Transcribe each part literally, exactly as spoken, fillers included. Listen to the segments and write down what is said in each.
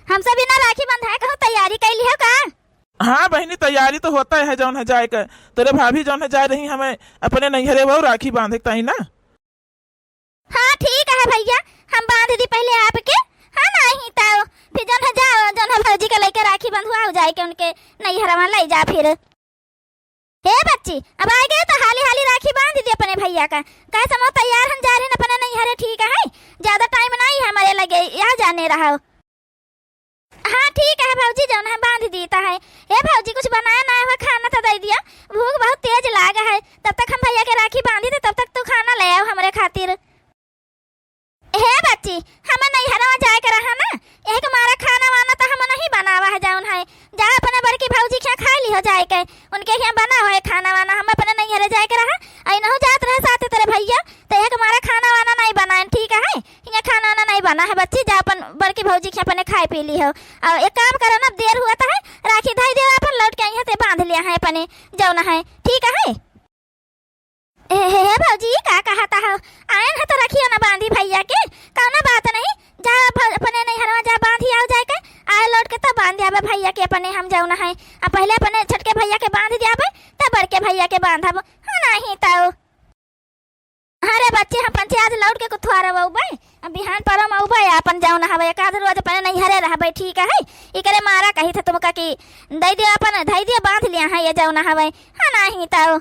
हमसे बिना राखी बंधाए कहूँ तैयारी कइ लिहो का? हाँ बहिनी, तैयारी तो होतै है जौन है जाए के। तोरे भाभी जौन है जाए रही हमें अपने नैहरे वो राखी बांधे के ताई ना। हाँ ठीक है भइया, हम बांध दी पहिले आपके। हाँ नाहीं तउ फिर जौन है जाओ, जौन है भौजी के लइके राखी बंधवाओ जाए के उनके नैहरवा लइ जा फिर। हे बच्ची, अब आइ गए तो हाली हाली राखी बांध दी अपने भइया का। काहे से हम तैयार हम जा रहे अपने नैहरे, ठीक है? ज्यादा टाइम नाहीं है हमरे लगे, या जाने रहो। हाँ ठीक है भौजी, जौन है बांध दीत है। हे भौजी, कुछ बनाया ना हुआ, खाना तो दइ दिया, भूख बहुत तेज लाग है। तब तक हम भइया के राखी बांधी तो तब तक तू खाना लइ आओ हमरे खातिर। हे बच्ची, हम नैहरवा जाए के रहा ना, यही के मारा खाना वाना तो हम नहीं बनावा है जौन है। जा अपने बड़की भौजी के यहाँ खाइ लिहो जाए के, उनके यहाँ बना हुआ है खाना वाना। हम अपने नैहरे जाए के रहा, अइनहु जात रहे साथे तोरे भइया, तो यही के मारा खाना वाना नहीं बनाए, ठीक है? हियाँ खाना वाना नहीं बना है बच्ची, जा अपन बड़की भौजी के अपने खाइ पी लिहो। अउर एक काम करो ना, अब देर हुआ तो है, राखी धइ देवा अपन, लौट के यहाँ से बांध लिया है अपने जौन है, ठीक है? ए, हे, हे भौजी, का कहत हो? आयन है तो रखियो ना बांधी भइया के, कौनो बात नहीं। जा भ-, अपने नैहरवा जा बांधी आओ जाए के, आए लौट के तब बांध आवे भइया के अपने हम जौन है। आ पहिले अपने छोटके भइया के बांध दियाबे, तब बड़के भइया के बांधब। हाँ, नाहीं तउ। अरे बच्ची, हम पंचे आज लौट के कुथुआरे अउबे, अब बिहान परम अउबे, अपन जौन हवे, एक आध रोज अपने नैहरे रहबे, ठीक है? इकरे मारा कही थे तुमका कि दइ दियो अपन, धइ दियो, बांध लिया है ये जौन हवे। हाँ, नाहीं तउ।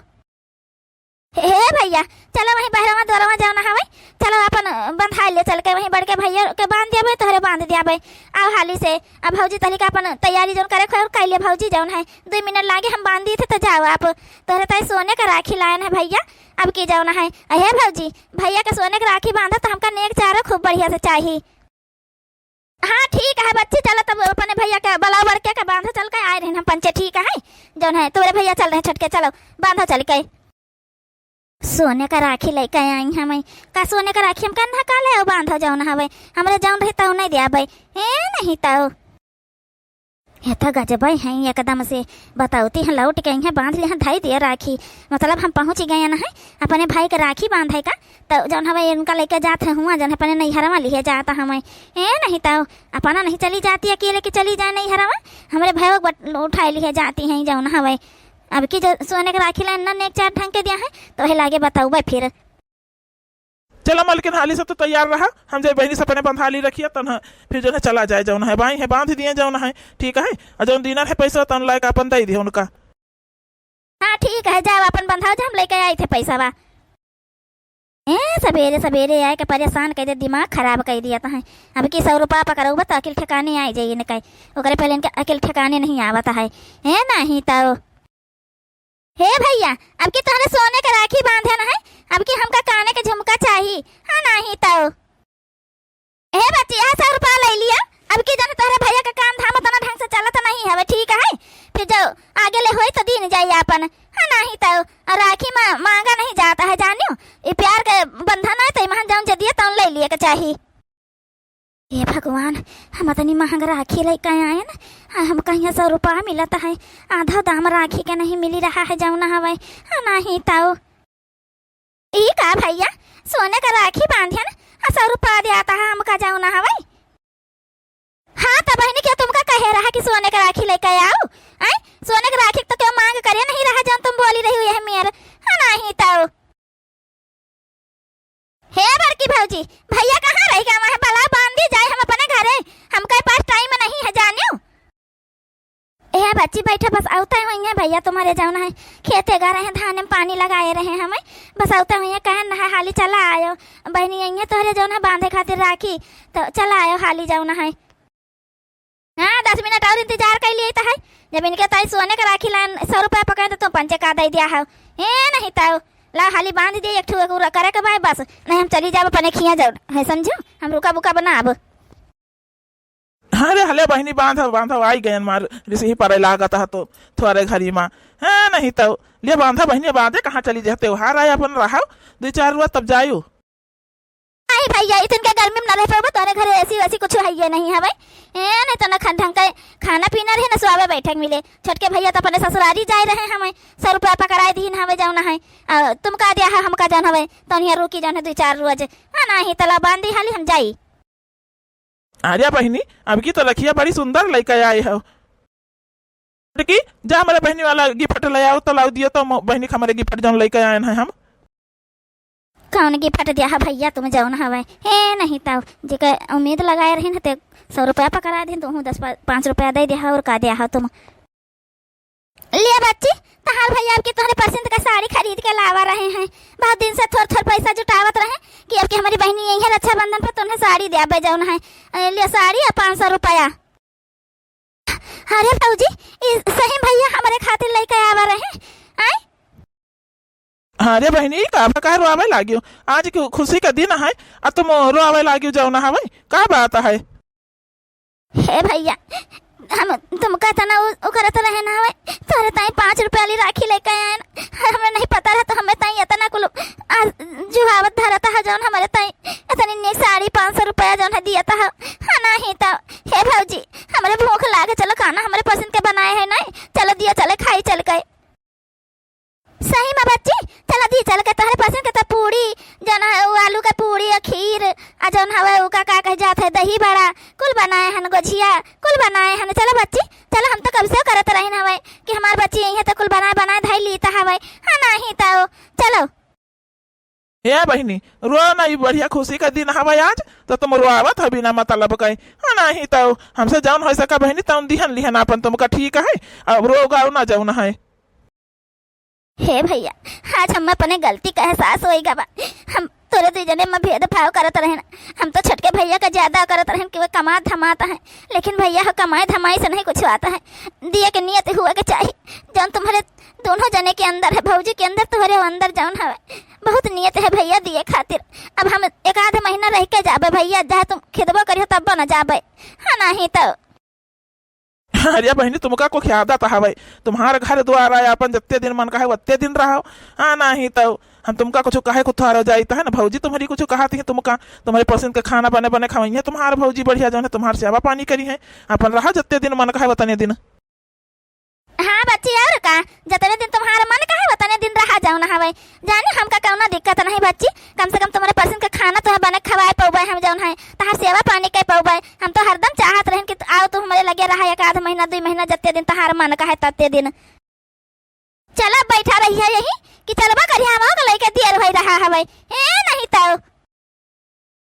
हे, हे भइया, चलो वहीं बहरवा द्वारवा जौन हवे, चलो अपन बंधाइ ले चल के, वहीं बड़के भइया के बांध दियाबे, तोहरे बांध दियाबे। आओ हाली से, अब भौजी तनिका अपन तैयारी जौन करे खोर कर ले भौजी, जौन है दुइ मिनट लागे, हम बांध दी थे तो जाओ आप। तोहरे ताई सोने का राखी लायन है भइया, अब की जौन है। अहे भौजी, भइया के सोने के राखी बांधा तो हमका नेग चारो खूब बढ़िया से चाही। हाँ ठीक है बच्ची, चलो तब अपने भइया के बुलाओ, बड़के के बांधो चल के, आए रहन हम पंचे, ठीक है? जौन है तोरे भइया चल रहे छोटके, चलो बांधो चल के। सोने का राखी लइके आई हमें, का सोने का राखी हम कन्हा का ले आओ बांधो जौन हवे, हमरे जौन रही तौ नहीं दियाबे, हे नहीं तौ। ये तो गजबे हैं एकदम से, बतौती हैं लौट के अइहें बांध लिहन धई दिए राखी, मतलब हम पहुँच गए न हैं अपने भाई के राखी बांधे का, तो जौन हवे इनका लइके जात हैं हुआ जौन अपने नैहरवा लिहे जात हमें, हे नहीं तौ अपना नहीं चली जाती अकेले के चली जाए नैहरवा, हमरे भाई को बट-, उठाए लिहे जाती हैं जौन हवे। अब की जो सोने के राखी लाइन ना नेक चार ढंग के दिया है, तो वही लागे बतौबे फिर। चला मलकिन, हाली से तू तैयार रहा, हम जाई बहिनी से अपने बंधा ली रखिया, तन फिर जौन है चला जाए, जौन है बाई है बांध दिए जौन है, ठीक है, और जौन दिनर है पैसा तौन लायक अपन दे दिए उनका। हाँ ठीक है, जाओ अपन बंधाओ, जो हम लेके आई थे पैसा बा। ए सबेरे सबेरे आए के परेशान कर दे, दिमाग खराब कर दिया तहें। अब की सौ रुपया पकड़ौबा तो अकिल ठिकाने आई जाई इनके, ओकरे पहले इनके अकिल ठिकाने नहीं आवत है। ए नहीं तो हे भइया, अब की तोहरे सोने के राखी बांधे न है, अब की हमका काने के झुमका चाही, हाँ नाही तौ। हे बच्ची, यह सौ रुपया ले लिया, अब की जौन तोहरे भइया का काम धाम उतना ढंग से चलत नहीं हवे, ठीक है? फिर जो आगे ले होई तो दीन जाई आपन, हाँ नाही तौ। और राखी मा-, मांगा नहीं जाता है जानियो, ये प्यार के बंधन है तो इमहन जौन जे दिए तौन ले लिए के चाही। हे भगवान, हम अतनी महंग राखी लइके आएन, आ हमका हियाँ सौ रुपया मिलत है, आधा दाम राखी के नहीं मिली रहा है जौन हवे, आ नाही तौ। ई का भइया, सोने का राखी बांधेन, आ सौ रुपया दियात है हमका जौन हवे? हाँ, तो बहिनी क्या तुमका कहे रहा कि सोने का राखी लइके आओ? आय, सोने का राखी तो क्यों मांग करे नहीं रहा जौन तुम बोली रही हो यह मेर, हाँ नाही तौ। हे बड़की भौजी, भइया कहाँ रह गया? वहाँ बला बांधी जाए हम अपने घरे, हमके पास टाइम नहीं है जानियो। ए बच्ची बैठो, बस औते हुइहैं भइया तुम्हरे जौन है खेते गए रहे, धाने में पानी लगाए रहे हमें, बस औते हुइहैं कहन है हाली चला आयो, बहिनी अइहैं तोहरे जौन है बांधे खातिर राखी, तो चला आयो हाली जौन है। हाँ, दस मिनट और इंतजार कर लिए तो है। जब इनके ताई सोने के राखी लाइन सौ रुपया पकड़े तो तुम पंचे का दे दिया है। ए, नहीं तो ला हाली बांध दिए एक ठो एक उरा करे के बाय बस। नहीं, हम चली जाब अपने खिया जाओ। है समझो, हम रुका बुका बनाब। हाँ रे, हले बहिनी बांधो, बांधो, आई गयन मार रिसही परे लागत है तो थोड़े घरी मा। हाँ, नहीं तो ले बांधो बहिनी, बांधे कहाँ चली जाए, त्योहार आए अपन रहो, दुइ चार रोज तब जायु। आई भइया, इतन के गर्मी में न रह पाबो, तोरे घरे एसी वेसी कुछ है ये नहीं हवे। ए, नहीं तो न खा-, ढंग के खाना पीना रहे, न सुआवे बैठे के मिले। छोटके भइया तो अपने ससुरारी जाए रहे हमें, सौ रुपया पकड़ाए दीन हवे जौन है। आ, तुम का दिया है, हमका जौन हवे, तो नहीं रुकी जौन है दुइ चार रोज। हाँ, नाही तला बांधी हाली हम जाई। अरे बहिनी, अब की तो लखिया बड़ी सुंदर लइके आए हो। कि जा हमरे बहिनी वाला gift ले आओ, तो लाओ दियो तो मो-, बहिनी के हमरे gift जौन लइके आएन है हम। कौन gift दिया है भइया तुम जौन हवे? हे नहीं तो जेकर उम्मीद लगाए रही ना ते सौ रुपया पकड़ा दिन, तुहूँ दस पा-, पाँच रुपया दे दिया और का दिया है तुम? ले बच्ची, तहार भइया अब की तोहरे पसंद का साड़ी खरीद के लावा रहे हैं। बहुत दिन से थोड़ थोड़ पैसा जुटावत रहे कि अब की हमरी बहिनी यही है रक्षाबंधन पर तुन्हें साड़ी दिया बे जौन है। ए, ले साड़ी और पाँच सौ रुपया। अरे भौजी, ई सही भइया हमरे खातिर लइके आवा रहे, आय? अरे बहिनी, का बा, काहे रोआवे लागियो? आज की खुशी का दिन है, आ तुम रोआवे लागियो जौन हवे, का बात है? हे भइया, हम तुमका तना उ, उ करत रहे ना हवे, तोहरे ताई पाँच रुपया वाली राखी लइके आएन, हमरा नहीं पता रहा तो हमें ताई इतना कुल आ, जुहावत धरत है जौन हमरे ताई इतनी नीक साड़ी पाँच सौ रुपया जौन है दियत है। हाँ, नहीं तो हे भौजी, हमरे भूख लागे, चलो खाना हमरे पसंद के बनाए है नहीं, चलो दिया चले खाई चल के। सही में बच्ची, चलो दिया चल के तोहरे पसंद के तो पूड़ी, जौन है उ आलू के पूड़ी और खीर, आ जौन हवे उ का, का कह जात है दही बड़ा, कुल बनाए हन, गोझिया, कुल बनाए हन। चलो बच्ची, चलो, हम तो कब से करत रहिन हवे कि हमार बच्ची यही है तो कुल बनाए बनाए धई ली तो हवे। हाँ, नहीं तो चलो। ए बहिनी, रो ना, ई बढ़िया खुशी का दिन हवे आज, तो तुम रोआवत हो बिना मतलब के। हाँ, नहीं तो हमसे जौन हो सका बहिनी, तौन दिहन लिहन आपन तुमका, ठीक है? अब रो गाओ ना जौन है। हे भइया, आज हम अपने गलती का एहसास होई गवा। हम तोरे दुई जने में भेदभाव करत रहेन। हम तो छोटके भइया का ज्यादा करत रहेन कि वो कमात धमात है, लेकिन भइया हो कमाई धमाई से नहीं कुछ आता है। दिए के नियत हुआ के चाही, जौन तुम्हरे दोनों जने के अंदर है, भौजी के अंदर, तोहरे अंदर जौन हवे, बहुत नियत है भइया दिए खातिर। अब हम एक आध महीना रह के जाबे भइया, चाहे तुम खिदबो करियो तब न जाबे, हाँ नहीं तो। अरे बहिनी, तुमका को ख्यादा तो हवे, तुम्हार घर द्वार है, अपन जत्ते दिन मन कहे वत्ते दिन रहो। हाँ, नहीं तो हम तुमका कुछ कहे कुथारो जाइत है ना, भौजी तुम्हरी कुछ कहत ही तुमका, तुम्हरे पसंद के खाना बने बने खवइहें तुम्हार भौजी, बढ़िया जौन है तुम्हार सेवा पानी करिहें, अपन रहो जत्ते दिन मन कहे वतने दिन। हाँ बच्ची, और का, जतने दिन तुम्हार मन कहे वतने दिन रहा जौन हवे। जाने हमका कौनो दिक्कत नहीं बच्ची, कम से कम तुम्हरे पसंद के खाना तोहे बने खवाए पउबे हम जौन है, तहार सेवा पानी कर पउबे। हम तो हरदम चाहत रहेन कि तू आओ, तू हमरे लगे रहा एक आध महीना, दुई महीना, जत्ते दिन तहार मन कहे तत्ते दिन। चला बैठा रही है यही कि चलबा करिया हम के लइके दियर भई रहा हवे। ए नहीं तो।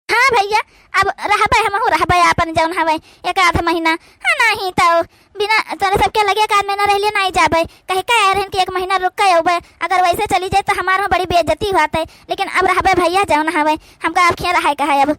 हाँ भइया, अब रहबे, हमहू रहबे आपन जौन हवे एक आध महीना। हाँ, नहीं तो बिना तोरे सबके लगे एक आध महीना रहलिए नहीं जाबे। कहे का आए रहन कि एक महीना रुक के अउबे, अगर वैसे चली जाए तो हमार में बड़ी बेइज्जती होत है। लेकिन अब रहबे भइया जौन हवे, हमका अब खिया रहे का है अब।